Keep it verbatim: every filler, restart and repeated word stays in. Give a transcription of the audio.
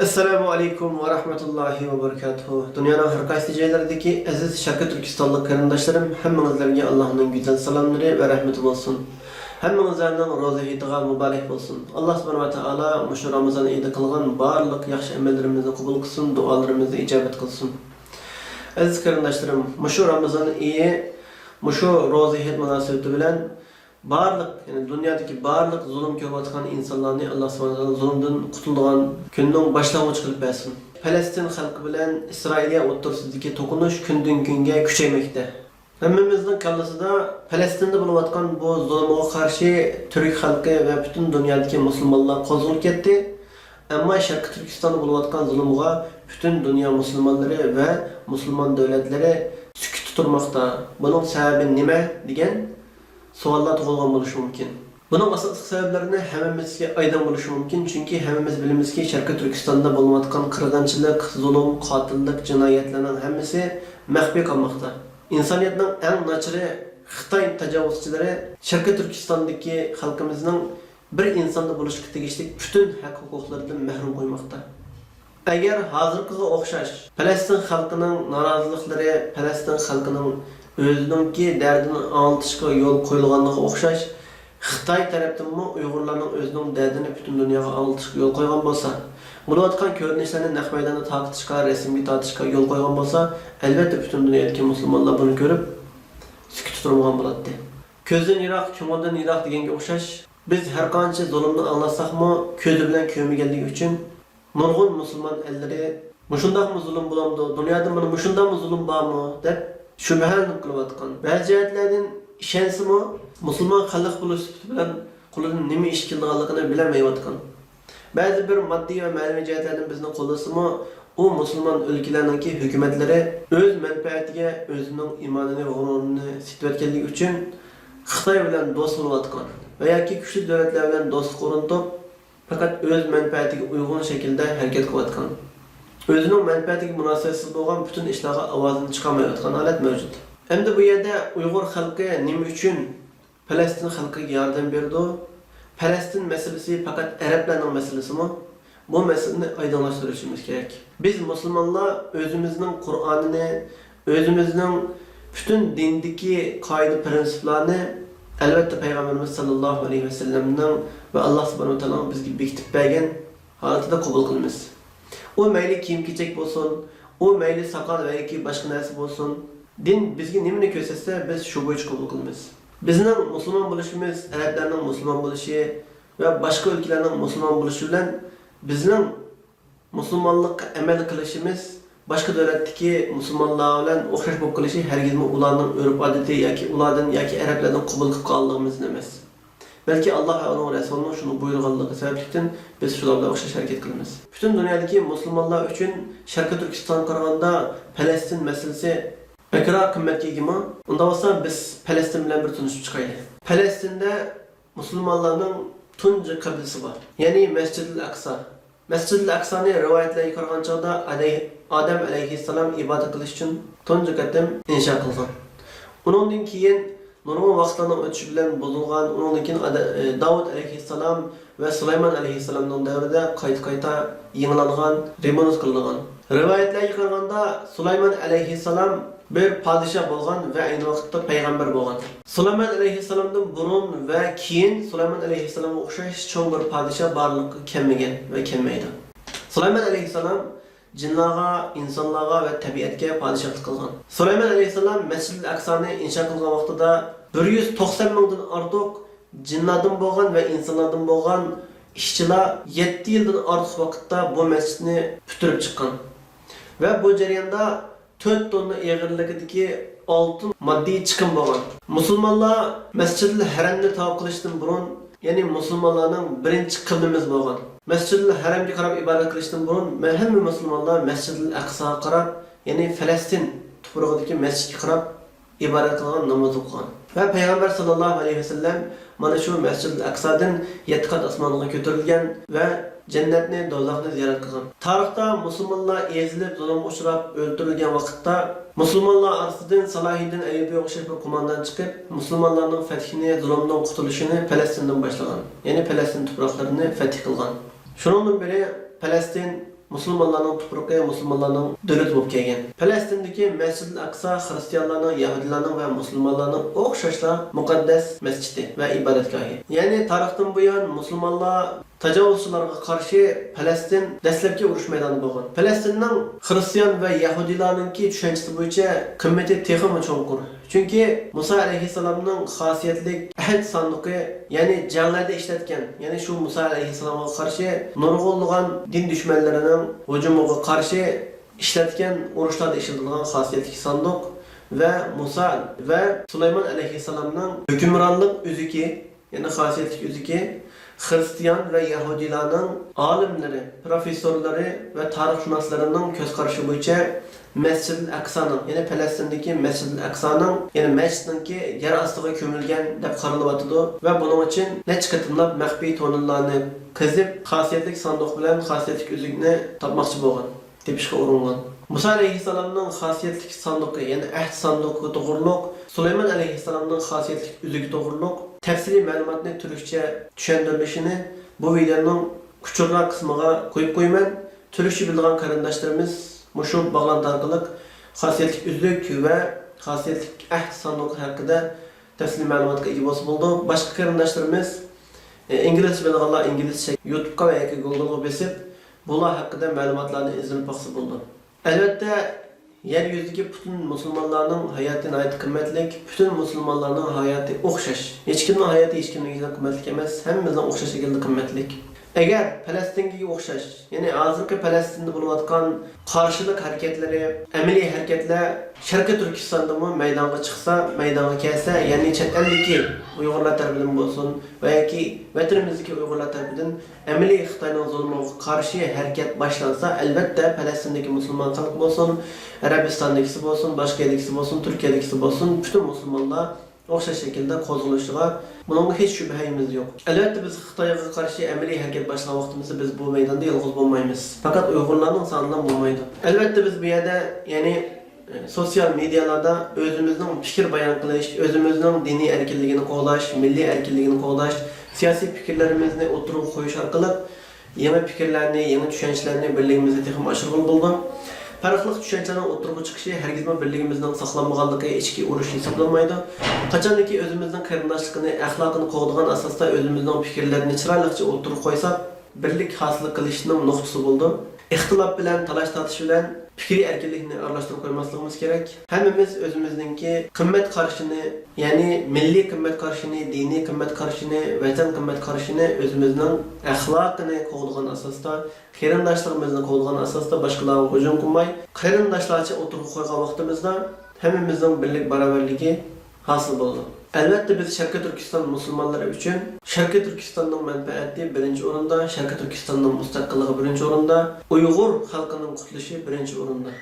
ئەسسالامۇ ئەلەيكۇم ۋە رەھمەتۇللاھى ۋە بەرىكاتۇھۇ. دۇنيانىڭ ھەر قايسى جايلىرىدىكى ئەزىز شەرقىي تۈركىستانلىق قېرىنداشلىرىم، ھەممىڭىزلەرگە ئاللاھنىڭ گۈزەل سالاملىرى ۋە رەھمىتى بولسۇن. ھەممىڭىزلەرنىڭ روزا ھېيتىغا مۇبارەك بولسۇن. ئاللاھ سۇبھانەھۇ ۋە تائالا مۇشۇ رامىزان ئېيىدا قىلغان بارلىق ياخشى ئەمەللىرىمىزنى قوبۇل قىلسۇن، دۇئالىرىمىزنى ئىجابەت قىلسۇن. ئەزىز قېرىنداشلىرىم، مۇشۇ رامىزان ئېيى، مۇشۇ روزا ھېيت مۇناسىۋىتى بىلەن بارلىق، يەنى دۇنيادىكى بارلىق زۇلۇم كۆرۈۋاتقان ئىنسانلارنى ئاللاھ سۇبھانەھۇ ۋە تائالا زۇلۇمدىن قۇتۇلىدىغان كۈننىڭ باشلانغۇچى قىلىپ بەرسۇن. پەلەستىن خەلقى بىلەن ئىسرائىلىيە ئوتتۇرىسىدىكى توقۇنۇش كۈندىن-كۈنگە كۈچەيمەكتە. ھەممىمىزنىڭ كاللىسىدا پەلەستىندە بولۇۋاتقان بۇ زۇلۇمغا قارشى تۈرك خەلقى ۋە پۈتۈن دۇنيادىكى مۇسۇلمانلار قوزغىلىپ كەتتى. ئەمما شەرقىي تۈركىستاندا بولۇۋاتقان زۇلۇمغا پۈتۈن دۇنيا مۇسۇلمانلىرى ۋە مۇسۇلمان دۆلەتلىرى سۈكۈتتە تۇرماقتا. بۇنىڭ سەۋەبى نېمە دېگەن سوئاللار تۇغۇلغان بولۇشى مۇمكىن. بۇنىڭ ئاساسلىق سەۋەبلىرىنى ھەممىمىزگە ئايدىڭ بولۇشى مۇمكىن، چۈنكى ھەممىمىز بىلىمىزكى، شەرقىي تۈركىستاندا بولۇۋاتقان قىرغىنچىلىق، زۇلۇم، قاتىللىق، جىنايەتلەرنىڭ ھەممىسى مەخپىي قالماقتا. ئىنسانىيەتنىڭ ئەڭ ناچىرى خىتاي تاجاۋۇزچىلىرى شەرقىي تۈركىستاندىكى خەلقىمىزنىڭ بىر ئىنساندا بولۇشقا تېگىشلىك پۈتۈن ھەق-ھوقۇقلىرىدىن مەھرۇم قويماقتا. ئەگەر ھازىرقىغا ئوخشاش پەلەستىن خەلقىنىڭ نارازىلىقلىرى، پەلەستىن خەلقىنىڭ ئۆزىنىڭكى دەردىنى ئاڭلىتىشقا يول قويۇلغانلىقىغا ئوخشاش، خىتاي تەرەپتىنمۇ ئۇيغۇرلارنىڭ ئۆزىنىڭ دەردىنى پۈتۈن دۇنياغا ئاڭلىتىشقا يول قويغان بولسا، بولۇۋاتقان كۆرۈنۈشلەرنى نەق مەيداندا تارقىتىشقا، رەسىمگە تارتىشقا يول قويغان بولسا، ئەلۋەتتە پۈتۈن دۇنيادىكى مۇسۇلمانلار بۇنى كۆرۈپ، سۈكۈتتە تۇرمىغان بولاتتى. كۆزدىن يىراق، كۆڭۈلدىن يىراق دېگەنگە ئوخشاش، بىز ھەرقانچە زۇلۇمنى ئاڭلاتساقمۇ، كۆزى بىلەن كۆرمىگەنلىكى ئۈچۈن نۇرغۇن مۇسۇلمان ئەللىرى، «مۇشۇنداقمۇ زۇلۇم بولامدۇ؟ دۇنيادا مانا مۇشۇنداقمۇ زۇلۇم بارمۇ؟» دەپ شۈبھە قىلىۋاتقان. بەزى جەھەتلەردىن ئىشەنسىمۇ، مۇسۇلمان خەلق بولۇش سۈپىتى بىلەن قولىدىن نېمە ئىش كېلىدىغانلىقىنى بىلەلمەيۋاتقان. بەزى بىر ماددىي ۋە مەنىۋى جەھەتلەردىن بىزنى قوللىسىمۇ، ئۇ مۇسۇلمان ئۆلكىلەرنىڭكى ھۆكۈمەتلىرى ئۆز مەنپەئەتىگە ئۆزىنىڭ ئىمانىنى ۋە غۇرۇرىنى سېتىۋەتكەنلىكى ئۈچۈن خىتاي بىلەن دوست بولۇۋاتقان ۋە ياكى كۈچلۈك دۆلەتلەر بىلەن دوستلۇق ئورنىتىپ، پەقەت ئۆز مەنپەئەتىگە ئۇيغۇن شەكىلدە ھەرىكەت قىلىۋاتقان، ئۆزىنىڭ مەنپەئەتىگە مۇناسىۋەتسىز بولغان پۈتۈن ئىشلارغا ئاۋازىنى چىقارمايۋاتقان ھالەت مەۋجۇت. ئەمدى بۇ يەردە ئۇيغۇر خەلقى نېمە ئۈچۈن پەلەستىن خەلقىگە ياردەم بېرىدۇ؟ پەلەستىن مەسىلىسى پەقەت ئەرەبلەرنىڭ مەسىلىسىمۇ؟ بۇ مەسىلىنى ئايدىڭلاشتۇرۇشىمىز كېرەك. بىز مۇسۇلمانلار ئۆزىمىزنىڭ قۇرئانىنى، ئۆزىمىزنىڭ پۈتۈن دىندىكى قائىدە-پىرىنسىپلارنى، ئەلۋەتتە، پەيغەمبىرىمىز ساللاللاھۇ ئەلەيھى ۋەسەللەمنىڭ ۋە ئاللا سۇبھانەھۇ ۋە تائالانىڭ بىزگە بېكىتىپ بەرگەن ھالىتىدە قوبۇل قىلىمىز. ئۇ مەيلى كىيىم-كېچەك بولسۇن، ئۇ مەيلى ساقال ۋە ياكى باشقا نەرسە بولسۇن، دىن بىزگە نېمىنى كۆرسەتسە، بىز شۇ بويىچە قوبۇل قىلىمىز. بىزنىڭ مۇسۇلمان بولۇشىمىز، ئەرەبلەرنىڭ مۇسۇلمان بولۇشى ۋە باشقا ئۆلكىلەرنىڭ مۇسۇلمان بولۇشى بىلەن بىزنىڭ مۇسۇلمانلىققا ئەمەل قىلىشىمىز باشقا دۆلەتتىكى مۇسۇلمانلار بىلەن ئوخشاش بولۇپ قېلىشى ھەرگىزمۇ ئۇلارنىڭ ئۆرپ-ئادىتى ياكى ئۇلاردىن ياكى ئەرەبلەردىن قوبۇل قىلىپ قالغانلىقىمىزدىن ئەمەس. بەلكى ئاللا ۋە ئۇنىڭ رەسۇلىنىڭ شۇنى بۇيرۇغانلىقى سەۋەبلىكتىن، بىز شۇلار بىلەن ئوخشاش ھەرىكەت قىلىمىز. پۈتۈن دۇنيادىكى مۇسۇلمانلار ئۈچۈن شەرقىي تۈركىستانغا قارىغاندا پەلەستىن مەسىلىسى بەكرەك قىممەتكە ئىگىمۇ؟ ئۇنداق بولسا، بىز پەلەستىن بىلەن بىر تونۇشۇپ چىقايلى. پەلەستىندە مۇسۇلمانلارنىڭ تۇنجى قىبلىسى بار، يەنى مەسجىدىل ئەقسا. مەسجىدىل ئەقسانى رىۋايەتلەرگە قارىغان چاغدا ئەلەي-، ئادەم ئەلەيھىسسالام ئىبادەت قىلىش ئۈچۈن تۇنجى قېتىم ئىنشا قىلغان. ئۇنىڭدىن كېيىن نۇرغۇن ۋاقىتلارنىڭ ئۆتۈشى بىلەن بۇزۇلغان، ئۇنىڭدىن كېيىن ئادە-، ئى، داۋۇت ئەلەيھىسسالام ۋە سۇلايمان ئەلەيھىسسالامنىڭ دەۋرىدە قايتا-قايتا يېڭىلانغان، رېمونت قىلىنغان. رىۋايەتلەرگە قارىغاندا، سۇلايمان ئەلەيھىسسالام بىر پادىشاھ بولغان ۋە ئەينى ۋاقىتتا پەيغەمبەر بولغان. سۇلايمان ئەلەيھىسسالامدىن بۇرۇن ۋە كېيىن سۇلايمان ئەلەيھىسسالامغا ئوخشاش چوڭ بىر پادىشاھ بارلىققا كەلمىگەن ۋە كەلمەيدۇ. سۇلايمان ئەلەيھىسسالام جىنلارغا، ئىنسانلارغا ۋە تەبىئەتكە پادىشاھلىق قىلغان. سۇلايمان ئەلەيھىسسالام مەسجىدىل ئەقسانى ئىنشا قىلغان ۋاقتىدا بىر يۈز توقسان مىڭدىن ئارتۇق جىنلاردىن بولغان ۋە ئىنسانلاردىن بولغان ئىشچىلار يەتتە يىلدىن ئارتۇق ۋاقىتتا بۇ مەسچىتنى پۈتتۈرۈپ چىققان. ۋە بۇ جەرياندا تۆت توننا ئېغىرلىقىدىكى ئالتۇن ماددىي چىقىم بولغان. مۇسۇلمانلار مەسجىدىل ھەرەمنى تاۋاپ قىلىشتىن بۇرۇن، يەنى مۇسۇلمانلارنىڭ بىرىنچى قىبلىمىز بولغان مەسجىدىل ھەرەمگە قاراپ ئىبادەت قىلىشتىن بۇرۇن، مە-، ھەممە مۇسۇلمانلار مەسجىدىل ئەقساغا قاراپ، يەنى پەلەستىن تۇپرىقىدىكى مەسچىتكە قاراپ ئىبادەت قىلغان، ناماز ئوقۇغان. ۋە پەيغەمبەر ساللاللاھۇ ئەلەيھى ۋەسەللەم مانا شۇ مەسجىدىل ئەقسادىن يەتتە قات ئاسمانغا كۆتۈرۈلگەن ۋە جەننەتنى، دوزاخنى زىيارەت قىلغان. تارىختا مۇسۇلمانلار ئېزىلىپ، زۇلۇمغا ئۇچراپ، ئۆلتۈرۈلگەن ۋاقىتتا، مۇسۇلمانلار ئارىسىدىن سالاھىدىن ئەييۇبىغا ئوخشاش بىر قوماندان چىقىپ، مۇسۇلمانلارنىڭ فەتھىنى، زۇلۇمدىن قۇتۇلۇشىنى پەلەستىندىن باشلىغان. يەنى پەلەستىن تۇپراقلىرىنى فەتھ قىلغان. شۇنىڭدىن بېرى پەلەستىن مۇسۇلمانلارنىڭ تۇپرىقى، مۇسۇلمانلارنىڭ دۆلىتى بولۇپ كەلگەن. پەلەستىندىكى مەسجىدىل ئەقسا خىرىستىيانلارنىڭ، يەھۇدىيلارنىڭ ۋە مۇسۇلمانلارنىڭ ئوخشاشلا مۇقەددەس مەسچىتى ۋە ئىبادەتگاھى. يەنى تارىختىن بۇيان مۇسۇلمانلار تاجاۋۇزچىلارغا قارشى پەلەستىن دەسلەپكى ئۇرۇش مەيدانى بولغان. پەلەستىننىڭ خىرىستىيان ۋە يەھۇدىيلارنىڭكى چۈشەنچىسى بويىچە قىممىتى تېخىمۇ چوڭقۇر. چۈنكى مۇسا ئەلەيھىسسالامنىڭ خاسىيەتلىك ئەھد ساندۇقى، يەنى جەڭلەردە ئىشلەتكەن، يەنى شۇ مۇسا ئەلەيھىسسالامغا قارشى نۇرغۇنلىغان دىن دۈشمەنلىرىنىڭ ھۇجۇمىغا قارشى ئىشلەتكەن، ئۇرۇشلاردا ئىشلىتىلىدىغان خاسىيەتلىك ساندۇق ۋە مۇسا ۋە سۇلايمان ئەلەيھىسسالامنىڭ ھۆكۈمرانلىق ئۈزۈكى، يەنى خاسىيەتلىك ئۈزۈكى خىرىستىيان ۋە يەھۇدىيلارنىڭ ئالىملىرى، پروفېسسورلىرى ۋە تارىخشۇناسلىرىنىڭ كۆز قارىشى بويىچە مەسجىدىل ئەقسانىڭ، يەنى پەلەستىندىكى مەسجىدىل ئەقسانىڭ، يەنى مەسچىتنىڭكى يەر ئاستىغا كۆمۈلگەن دەپ قارىلىۋاتىدۇ ۋە بۇنىڭ ئۈچۈن نەچچە قېتىملاپ مەخپىي توننېللارنى قېزىپ، خاسىيەتلىك ساندۇق بىلەن خاسىيەتلىك ئۈزۈكنى تاپماقچى بولغان، تېپىشقا ئۇرۇنغان. مۇسا ئەلەيھىسسالامنىڭ خاسىيەتلىك ساندۇقى، يەنى ئەھد ساندۇقى توغرۇلۇق، سۇلايمان ئەلەيھىسسالامنىڭ خاسىيەتلىك ئۈزۈكى توغرۇلۇق تەپسىلىي مەلۇماتنى تۈركچە چۈشەندۈرۈلۈشىنى بۇ ۋىدېئونىڭ ئۇچۇرلار قىسمىغا قويۇپ قويىمەن. تۈركچە بىلىدىغان قېرىنداشلىرىمىز مۇشۇ باغلانتى ئارقىلىق خاسىيەتلىك ئۈزۈك ۋە خاسىيەتلىك ئەھد ساندۇقى ھەققىدە تەپسىلىي مەلۇماتقا ئىگە بولسا بولىدۇ. باشقا قېرىنداشلىرىمىز، ئى، ئىنگلىزچە بىلىدىغانلار ئىنگلىزچە يۇتۇبقا ۋە ياكى گوگلغا بېسىپ، بۇلار ھەققىدە مەلۇماتلارنى ئىزدىنىپ باقسا بولىدۇ. ئەلۋەتتە، يەر يۈزىدىكى پۈتۈن مۇسۇلمانلارنىڭ ھاياتى ناھايىتى قىممەتلىك، پۈتۈن مۇسۇلمانلارنىڭ ھاياتى ئوخشاش. ھېچكىمنىڭ ھاياتى ھېچكىمنىڭكىدىن قىممەتلىك ئەمەس، ھەممىمىزنىڭ ئوخشاش شەكىلدە قىممەتلىك. ئەگەر پەلەستىنگە ئوخشاش، يەنى ھازىرقى پەلەستىندە بولۇۋاتقان قارشىلىق ھەرىكەتلىرى، ئەمەلىي ھەرىكەتلەر شەرقىي تۈركىستاندىمۇ مەيدانغا چىقسا، مەيدانغا كەلسە، يەنى چەت ئەلدىكى ئۇيغۇرلار تەرىپىدىن بولسۇن ۋە ياكى ۋەتىنىمىزدىكى ئۇيغۇرلار تەرىپىدىن ئەمەلىي خىتاينىڭ زۇلمىغا قارشى ھەرىكەت باشلانسا، ئەلۋەتتە، پەلەستىندىكى مۇسۇلمان خەلق بولسۇن، ئەرەبىستاندىكىسى بولسۇن، باشقا يەردىكىسى بولسۇن، تۈركىيەدىكىسى بولسۇن، پۈتۈن مۇسۇلمانلار ئوخشاش شەكىلدە قوزغىلىشىغا، بۇنىڭغا ھېچ شۈبھىمىز يوق. ئەلۋەتتە، بىز خىتايغا قارشى ئەمەلىي ھەرىكەت باشلىغان ۋاقتىمىزدا بىز بۇ مەيداندا يالغۇز بولمايمىز. پەقەت ئۇيغۇرلارنىڭ سانىلا بولمايدۇ. ئەلۋەتتە، بىز بۇ يەردە، يەنى، ئە، سوتسىيال مېدىيالاردا ئۆزىمىزنىڭ پىكىر بايان قىلىش، ئۆزىمىزنىڭ دىنىي ئەركىنلىكىنى قوغداش، مىللىي ئەركىنلىكىنى قوغداش، سىياسىي پىكىرلىرىمىزنى ئوتتۇرىغا قويۇش ئارقىلىق يېڭى پىكىرلەرنى، يېڭى چۈشەنچىلەرنى بىرلىكىمىزنى تېخىمۇ ئاشۇرغىلى بولىدۇ. پەرقلىق چۈشەنچىلەرنىڭ ئوتتۇرىغا چىقىشى ھەرگىزمۇ بىرلىكىمىزنىڭ ساقلانمىغانلىقى، ئىچكى ئۇرۇش ھېسابلانمايدۇ. قاچانكى ئۆزىمىزنىڭ قېرىنداشلىقىنى، ئەخلاقىنى قوغدىغان ئاساستا ئۆزىمىزنىڭ پىكىرلىرىنى چىرايلىقچە ئوتتۇرىغا قويساق، بىرلىك ھاسىل قىلىشنىڭ نۇقتىسى بولىدۇ. ئىختىلاپ بىلەن، تالاش-تارتىش بىلەن پىكرىي ئەركىنلىكنى ئارىلاشتۇرۇپ قويماسلىقىمىز كېرەك. ھەممىمىز ئۆزىمىزنىڭكى قىممەت قارىشىنى، يەنى مىللىي قىممەت قارىشىنى، دىنىي قىممەت قارىشىنى، ۋەتەن قىممەت قارىشىنى، ئۆزىمىزنىڭ ئەخلاقىنى قوغدىغان ئاساستا، قېرىنداشلىقىمىزنى قوغدىغان ئاساستا باشقىلارغا ھۇجۇم قىلماي، قېرىنداشلارچە ئوتتۇرىغا قويغان ۋاقتىمىزدا ھەممىمىزنىڭ بىرلىك باراۋەرلىكى ھاسىل بولىدۇ. ئەلۋەتتە، بىز شەرقىي تۈركىستان مۇسۇلمانلىرى ئۈچۈن شەرقىي تۈركىستاننىڭ مەنپەئەتى بىرىنچى ئورۇندا، شەرقىي تۈركىستاننىڭ مۇستەقىللىقى بىرىنچى ئورۇندا، ئۇيغۇر خەلقىنىڭ قۇتۇلۇشى بىرىنچى ئورۇندا.